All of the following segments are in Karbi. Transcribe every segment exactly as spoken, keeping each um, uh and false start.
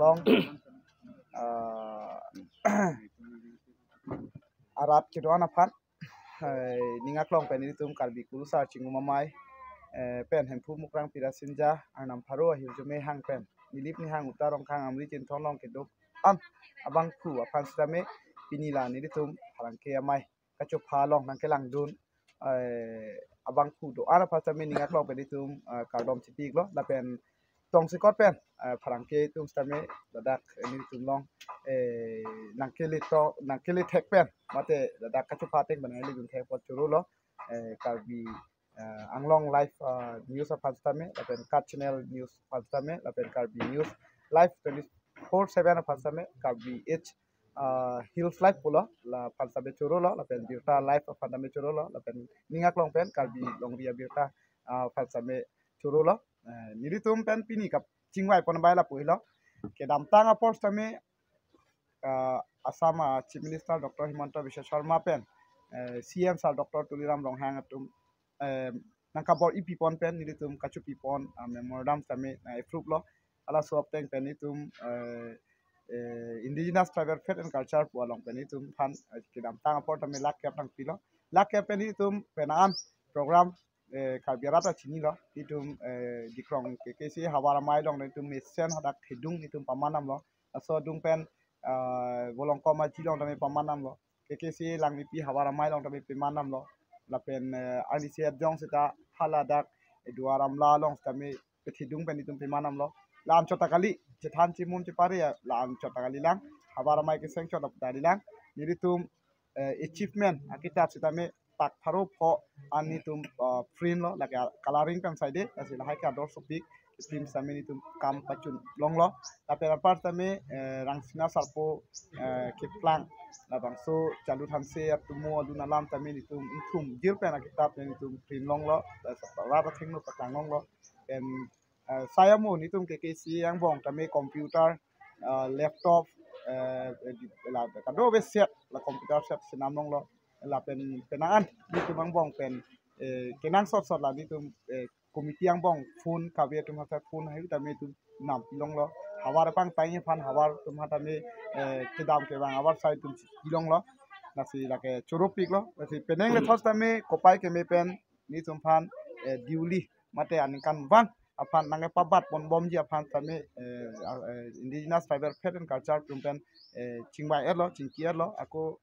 Long, ah, arat kedo-an aphan, eh, ning aklong pen nelitum Karbi Kurusar Chingrum Amei, eh, pen Hemphu Mukrang Pirasinja, Arnam Pharo ahirjume hang pen Nilip Nihang Uta Rongkhang Amri Chinthong along kedo-an abangphu aphan sitame pini la nelitum pherangke amei kachopha along nangkelangdun, eh, abangphu do-an aphan sitame ning aklong pen nelitum, eh, kardom chipiklo, lapen tongsekot pen, eh, pherangke atum sitame ladak, eh, nelitum along, eh, nangkele to, nangkele thek pen, mate ladak kachopha ateng pen nangkele dun thek apot chorolo, eh, Karbi, eh, Anglong Live, eh, News aphan sitame, lapen Kutch Channel News aphan sitame, lapen Karbi News Live twenty-four seven aphan sitame, Karbi Age, eh, Hills Live pulo, la aphan sitame chorolo, lapen Birta Live aphan sitame chorolo, lapen ning aklong pen Karbi Longri Abirta, eh, aphan sitame chorolo. Eh, nelitum pen pini kachingvai pon abang lapu helo. Kedamtang apor sitame, eh, Assam, eh, Chief Minister Doctor Himanta Biswa Sarma pen, eh, C M Sir Doctor Tuliram Ronghang atum, eh, nangkabor-i pipon pen nelitum kachopi pon, eh, memorandum sitame, eh, approve lo. Halaso ateng pen nelitum, eh, eh, Indigenous Tribal Faith and Culture pu along pen nelitum aphan, eh, kedamtang apor sitame lakh kep nangpilo. Lakh kep pen nelitum penang an program, eh, Karbi arat ta chinilo. Nelitum, eh, Dikrong K K C A havar amei along nelitum mesen hadak thedung nelitum pamandamlo. Laso adung pen, eh, Volongkom Aji along tame pamandamlo. K K C A Langmepi havar amei along tame pamandamlo. Lapen, eh, arnisi adjong seta haladak, eh, Duar Amla along sitame pethedung pen nelitum pamandamlo. La-an chot ta kali, chethan chemun chepare ya, la-an chot ta kali lang. Havar amei keseng chot ta kali lang. Nelitum, eh, achievement akitap sitame pak pharo pho an nelitum, eh, print lo, lake colouring pen side, lasi lahai ke ador sopik, print sitame nelitum kam pachun longlo. Lapen apar sitame, eh, Rangsina Sarpo, eh, keplang, labangso Chalu Thanse atumo alun alam sitame nelitum ingthum jir pen akitap nelitum print longlo, eh, rat athengno paklang longlo. Pen, eh, sai amo nelitum K K C A angbong tame computer, eh, laptop, eh, la kadokave set, la computer set sinam longlo. Lapen penang an nelitum angbong pen, eh, kenangsot sot la nelitum, eh, committee angbong phone kave atum hathak phone hai tame nelitum nam pilonglo. Havar apangthai aphan havar atum hadak tame, eh, kedam kevang havar sai nelitum pilonglo. Lasi lake choropiklo. Lasi penang le thos tame kopai keme pen nelitum aphan, eh, duly mate aningkanvang aphan nangkepabat ponbomji aphan tame, eh, ah, eh, Indigenous Tribal Faith and Culture atum pen, eh, chingvai-etlo, chingki-etlo, ako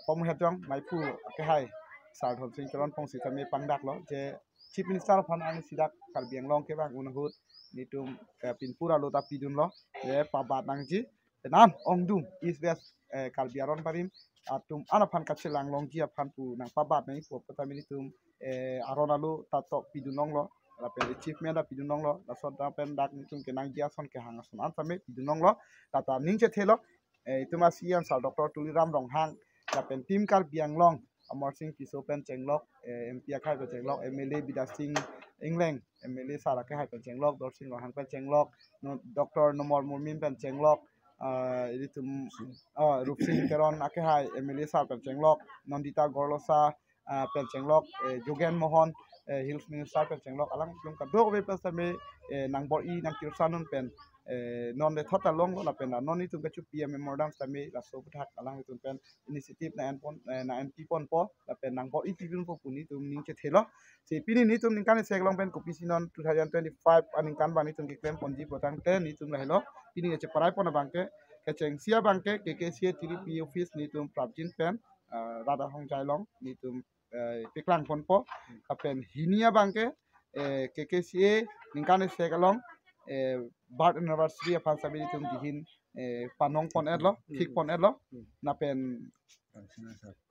pamu hetjong maiphu akehai Sir Dhonsing Teron Phongsi tame pangdaklo, je Chief Minister aphan arnisi dak Karbi Anglong kevang un ahut nelitum, eh, pinpur alo ta pidunlo, je pabat nangji, penang ongdung East West, eh, Karbi aron barim atum an aphan kachelang longji aphan pu nangpabat nangji pu apot tame nelitum, eh, aron alo ta tok pidun longlo, lapen achievement ta pidun longlo, lason ta pen dak nelitum kenangji ason kehang ason an tame pidun longlo, ta ta ning chethelo, eh, itum a-C M Sir Doctor Tuliram Ronghang, lapen Team Karbi Anglong, Amarsing Tisso pen chenglok, eh, M P akhai pen chenglok, M L A Bidya Sing Engleng, M L A sir akehai pen chenglok, Dorsing Ronghang pen chenglok, no, Doctor Nomol Murmin pen chenglok, ah, ilitum, ah, Rupsing Teron akehai M L A sir pen chenglok, Nandita Gorlosa, ah, pen chenglok, eh, Jogen Mohan, eh, Hills Minister pen chenglok, alanglitum kadokave pen sitame, eh, nangbor-i nangkirsanun pen, eh, non le thot ta longlo lapen non nelitum kachopi a-memorandum sitame laso aphuthak alanglitum pen initiative na-enpon, eh, na-enpiponpo, lapen nangbor-i pidunpo pu nelitum ning chethelo. Si pini nelitum ningkan isi along pen kopisi non two thousand twenty-five aningkan abang nelitum keklem ponji pu tangte nelitum lahelo. Pini kacheparai pon abangke, kechengsi abangke, K K C A Tiri P office nelitum prapjin pen, eh, rat ahongjai along nelitum, eh, paklang ponpo. Lapen hini abangke, eh, K K C A ningkan isi along, eh, birth anniversary aphan sitame nelitum dihin, eh, panong pon-etlo, thik pon-etlo. Hmm. Lapen,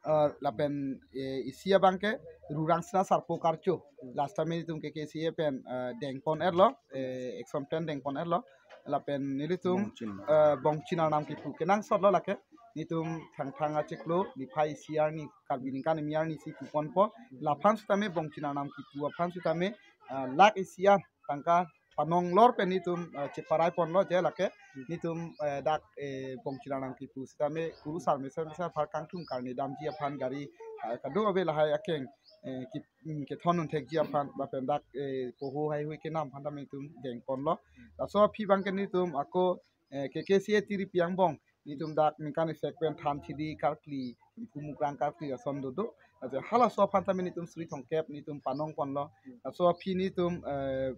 eh, lapen, eh, isi abangke Ru Rangsina Sarpo karcho. Hmm. Last time nelitum K K C A pen, eh, deng pon-etlo, eh, action plan deng pon-etlo. Lapen nelitum, Bongchin, eh, Bongchin Arnam kipu kenangsotlo lake. Nelitum Thangthang achiklo, niphai isi arni, Karbi ningkan kimi arnisi puponpo. Laphan sitame Bongchin Arnam kipu aphan sitame, eh, lakh isi an tangka panong lor pen nelitum, eh, cheparai ponlo je lake nelitum, eh, dak, eh, Bongchin Arnam kipu sitame Kurusar mesen mesen apar kangthum karne damji aphan gari, eh, kadokave lahai akeng, eh, ki, mm, kethon un thekji aphan lapen dak, eh, poho haihui kenam aphan tame nelitum deng ponlo. Laso aphi abangke nelitum ako eh, K K C A tiripi angbong nelitum dak ningkan isi pen than chidi karkli, Kumukrang karkli ason dodo. Aja halaso aphan tame nelitum suri thomkep nelitum panong ponlo. Laso aphi nelitum, eh,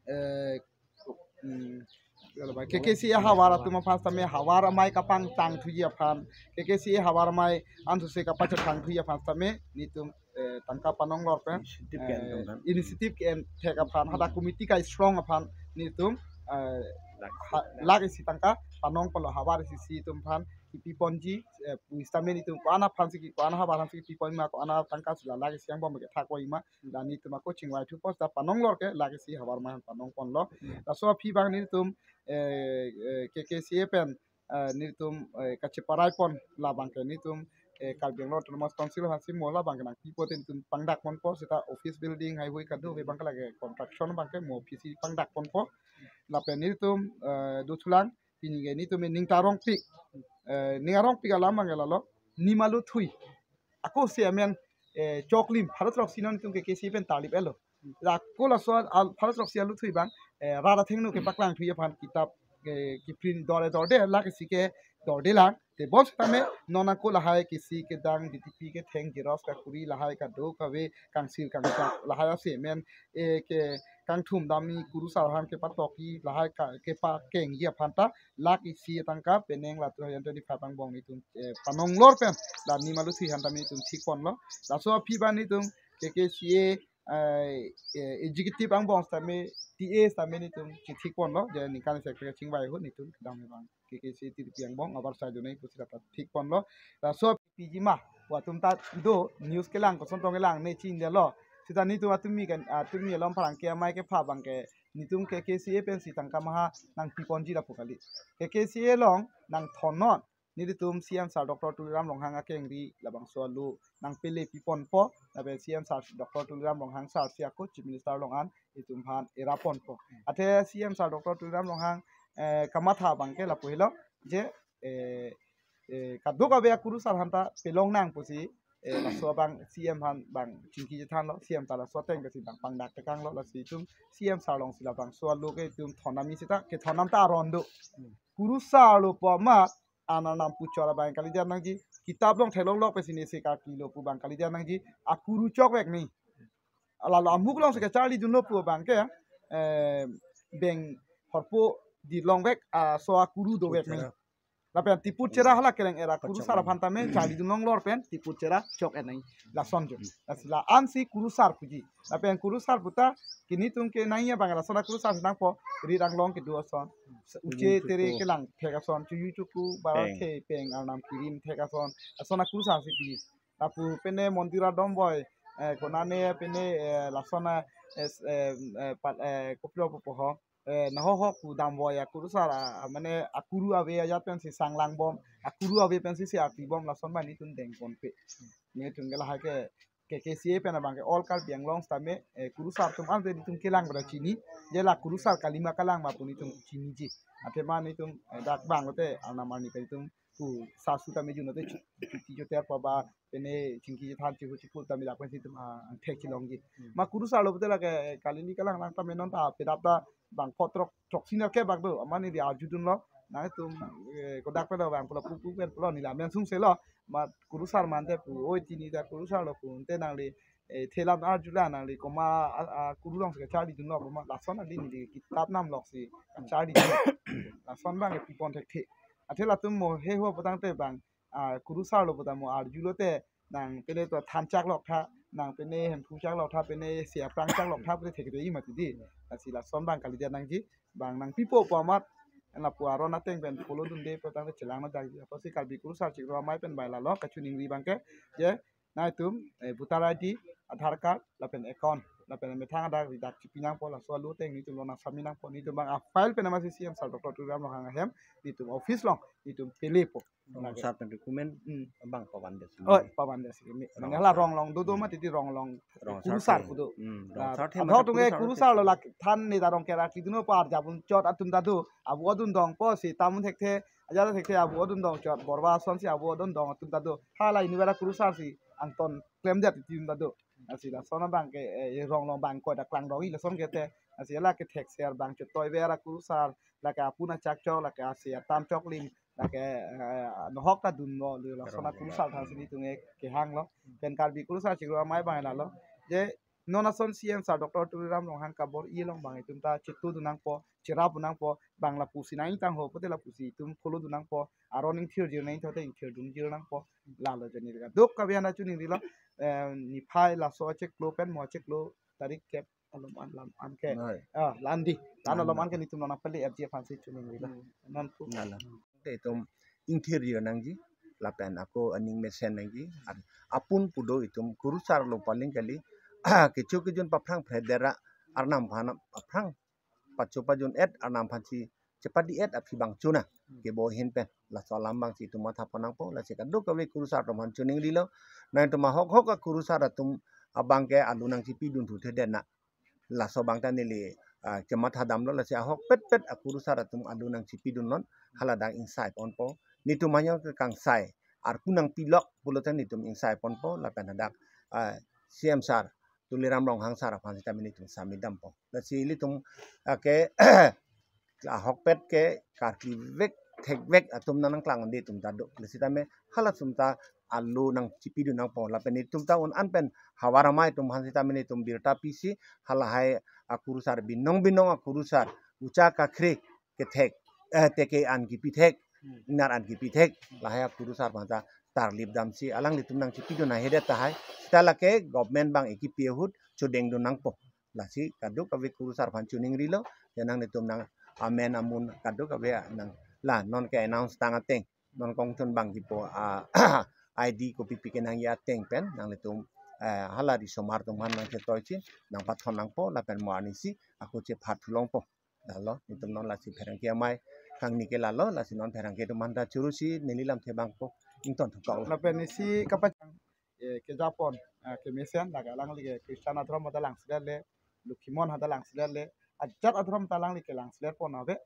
eh, hmm, K K C A havar atum aphan tame havar amei kapangtang thuji aphan, K K C A havar amei ansose kapachethang thuji aphan tame nelitum, eh, tangka panong lor pen, initiative ke-en eh, thek aphan. Initiative ke-en thek aphan, hadak committee kai strong aphan nelitum, eh, lakh isi ha-, lakh isi tangka panong ponlo, havar isi isi atum aphan kipi ponji, eh, pu sitame nelitum ko-an aphan si ki, ko-an havar aphan si kipi pon ma, ko-an tangka si la lakh isi angbong ke thak pon ma, la nelitum ako chingvai thu pon sita panong lor ke lakh isi havar amei aphan panong ponlo. Hmm. Laso aphi abang nelitum, eh, eh, K K C A pen, eh, nelitum, eh, kacheparai pon labang ke nelitum, eh, Karbi Anglong Autonomous Council aphan si mo labang ke nangpipo te nelitum pangdak ponpo, sita office building haihui kadokave abang ke lake construction abang ke mo aphi si pangdak ponpo. Lapen nelitum, eh, dothulang, pini ke nelitum ning ta arongpik, eh, ning arongpik alam abang ke lalo, Nimalu Thui. Ako si amen, eh, choklim, pharo throk si non nelitum K K C A pen tarlip elo. Lako laso al, pharo throk si alu thui abang, eh, rat athengno kepaklang thuji aphan kitap, eh, kiprint dorde dorde, lakh isi ke dorde lang. Te bonsitame non ako lahai kisi kedang D T P ketheng xerox kakuri lahai kadokave kangsir kangchak lahai ase men, eh, ke kangthum damji kurusar aphan kepatokji lahai ka, kepakengji aphan ta lakh isi tangka penang latum hundred twenty-five angbong nelitum, eh, panong lor pen la Nimalu Thui aphan tame nelitum thik ponlo. Laso aphi abang nelitum K K C A, eh, eh, executive angbong sitame, T A sitame nelitum chethik ponlo, je ningkan isi ke chingvai ahut nelitum kedam abang K K C A tiripi angbong abar sai dunai pusi la ta thik ponlo. Laso aphi ji ma, pu atum ta do, news kelang, koson tong kelang ne chinidetlo. Sita nelitum atumi kan, atumi along pherangke amei kepha abang ke nelitum K K C A pensi tangka maha nangpi ponji lapu kali. K K C A along nangthon non, nelitum C M sir Doctor Tuliram Ronghang akengri labangso alu nangpele pi ponpo, lapen C M sir Doctor Tuliram Ronghang sir si ako Chief Minister along an itum aphan era ponpo. Athe C M sir Doctor Tuliram Ronghang, eh, kamatha abang ke lapu helo, je, eh, eh, kadokave akurusar aphan ta pelong nang pusi, eh, laso abang C M aphan abang chingki chethanlo, C M ta laso ateng ke si abang pangdak tekanglo, lasi itum C M sir along si labangso alu ke itum thon damji sita, kethon dam ta aron do. Kurusar lo pu amat, an arnam pu chot abang kalidet nangji, kitap along theklong lok pensi ne se karkli lo pu abang kalidet nangji, akuru chokvek nangji. Lalo amuk along si kacharlidunlo pu abang ke, eh, beng horpo di longvek, ah, so akuru dovek nangji. Lapen tiput chera hala kereng era kurusar aphan tame charlidun long lor pen tiput chera chok-et nangji. Lason jo. Lasi la-an si kurusar puji. Lapen kurusar puta ke nelitum ke nangji abang lason akurusar si nangpo, rit anglong kedo ason, uche tere kelang thek ason, chuyu chuku, barat peng, ke peng arnam kirim thek ason, lason akurusar si pi. Lapu pene mondir adom boi, eh, konane pene, eh, lason a, es-, eh, eh, pat, eh, kopilo popo ho, eh, naho ho pu damboi akurusar a, a, mane akuru ave ajat pensi sanglang bom, akuru ave pensi se arti bom, lason bani tun deng ponpe. Nelitum ke lahai ke K K C A pen abang ke All Karbi Anglong sitame, eh, kurusar atum ante nelitum kelang pada chini, je la kurusar kalima kalang ma pu nelitum chiniji. Athema nelitum, eh, dak bang lote arnam arni pen nelitum pu sasu tame jun lote chu-, chuti choter pa ba pene chingki chethan chihu chipu tame dak pensi itum, ah, angthek chilongji. Hmm. Ma kurusar lo puta lake kalili kalang lang tame non ta pedap ta bang pho throk, throksi nerkep bak do, amat neli arjudunlo, nangtum, eh, kodak pen lo bang pulo pupu pen pulo neli amen sungselo, ma kurusar mante pu, oi chini ta kurusar lo pu, te nangli, eh, thelam arjula nangli komat a, akuru along si kacharlidunlo, komat lason nangli neli kitap nam lok si kacharlidun. Lason bang ke pi pon thekthe. Athe latum mo he ho putangte bang, ah, kurusar lo puta mo arjulote, nang pene to than chak lok tha, nang pene hemphu chak lok tha, pene se aphrang chak lok tha, pene thekde i mati di. Lasi lason bang kalidet nangji, bang nangpipo pu amat, lapu aron ateng pen follow dunde putangte chelang na dagi. Apotsi Karbi kurusar chiklo amei pen bai lalo kachiningri abang ke, je, nangtum, eh, voter I D, Aadhaar card, lapen account, lapen methang adak ri dak chipi nangpo, laso alu ateng nelitum lo nang submit nangpo, nelitum bang a file pen amatsi C M sir Doctor Tuliram Ronghang ahem, nelitum office along, nelitum pelepo. Rong sar pen document, hmm, bang pavan desi. Oh, pavan desi. Mi, rong sar. Mane hala rong along dodo, hmm, mati di rong along. Rong sar kurusar pen. Kudo. Hmm, rong sar the. Nah, mati adho tunge kurusar kurusar lo lak than ne darong kerak kiduno par jabun chot atum ta do. Abu adun dongpo si tamun thekthe, aja thekthe abu adun dong chot. Borba ason si abu adun dong atum ta do. Hala ini bara kurusar si angton klemdet atum ta do. Lasi lason abang ke, eh, rong long bang ko da klang dong-i lason ke te. Lasi la kethek ser bang chotoi ver akurusar, lake apun achak chok, lake asi atam choklim, lake, eh, nohok ta dunlo, lo lason akurusar thansi nelitum ke kehanglo. Pen Karbi kurusar chiklo amei abang lalo. Je non ason C M sir Doctor Tuliram Ronghang kabor-i along abang itum ta chitudun nangpo, chirapdun nangpo, bang lapusi nangtang ho pote lapusi itum follow dun nangpo, aron ingthir jir nangthote ingthir dun jir nangpo, lalo jani kadokave an ta chiningrilo, eh, niphai laso achiklo pen mo achiklo tarik kep alom an lam an ke. Noi. Ah, landi. Tan alom an ke nelitum nang pali F G F aphansi chiningrilo. Hmm. Non pu. Nala. Te itum ingthir jir nangji, lapen ako aning mesen nangji. Ar apun pu do itum kurusar lo paling kali. Kecho kejun paphrang phredera arnam aphan paphrang pacho pajun et arnam aphansi chepadi et aphi bang chuna. Kebo ahin pen laso alam abangsi itum matha pon nangpo, lasi kadokave kurusar atum aphan chiningrilo. Nangtum ahok hok akurusar atum abang ke alu nangchipidun thu thedet na. Laso abang ta neli, ah, kematha damlo, lasi ahokpet pet akurusar atum alu nangchipidun non, hala dak ingsai ponpo. Nelitum hanya ke kangsai, arpu nangpilok pulote nelitum ingsai ponpo, lapen hadak, ah, C M sir Tuliram Ronghang sir aphan sitame nelitum sami dampo. Lasi ilitum, ah, ke ahokpet ke karkli vek thek vek atum nang nangklang ande itum ta do. Lasi tame hala atum ta alu nangchipidun nangpo. Lapen itum ta un an pen havar amei atum aphan sitame nelitum birta pisi halahai akurusar binong binong akurusar ucha kakre kethek, eh, teke an kipithek, inar an kipithek, lahai akurusar aphan ta tarlip damsi alanglitum nangchipidun ahedet tahai. Sita lake government abang ekipi ahut chodengdun nangpo. Lasi kadokave kurusar aphan chiningrilo, ya nanglitum nang amen amun kadokave nang la non ke announce tang ateng, non kongchon bang kipo, ah, I D kopi pi kenangji ateng pen nanglitum, eh, hala risomar atum aphan nangchetoichi nangpathon nangpo lapen mo arnisi ako chephat thulongpo. Lalo, nelitum non lasi pherangke amei kangni ke lalo, lasi non pherangke atum aphan ta churu si neli lamthe abang po ington thukau. Lapen isi kapachang, eh, kejapon, eh, kemesen, lake alangli ke Christian adhorom ta langsilet le, Lokhimon ta langsilet le, ajat adhorom ta alangli ke langsilet pon ave.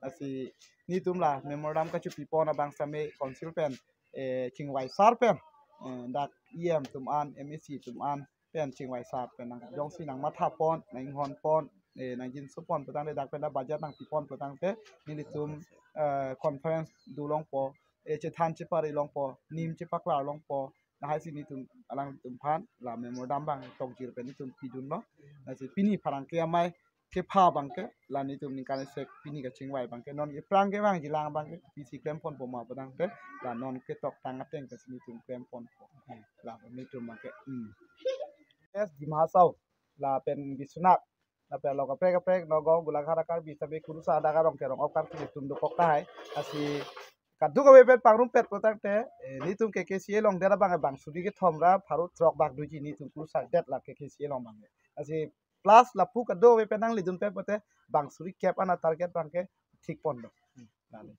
Lasi nelitum la memorandum kachipipon abang sitame council pen, eh, chingvai sar pen, eh, dak E M atum an, M A C atum an, pen chingvai sar pen nang jongsi nangmatha pon, nanginghon pon, eh, nangjinso pon putangte dak pen ta budget nangpipon putangte nelitum, eh, conference dolongpo, eh, chethan chepari longpo, nim chepaklar longpo, lahaisi nelitum alanglitum aphan la memorandum abang tokjir pen nelitum pidunlo. Lasi pini pherangke amei kepha abang ke la nelitum ningkan isi pini kachingvai abang ke non ke pherangke abang jilang abang ke pisi klem ponpo ma putangte la non ketoktang ateng ke nelitum klem ponpo. La nelitum abang ke, hmm. Yes, Dima Hasao, lapen Biswanath, lapen lo kaprek kaprek Nagaon, Golaghat a-Karbi sitame kurusar adak arong kerong okar nelitum dokok tahai. Lasi kadokave pen pangrumpet putangte, eh, nelitum K K C A along dera abang bang suri kethom ra pharo throk bak doji nelitum kurusar det la K K C A along abang. Lasi plus lapu kadokave pen nanglidun pen pote bang suri kep an a-target abang ke thik ponlo. Hmm. Lalo.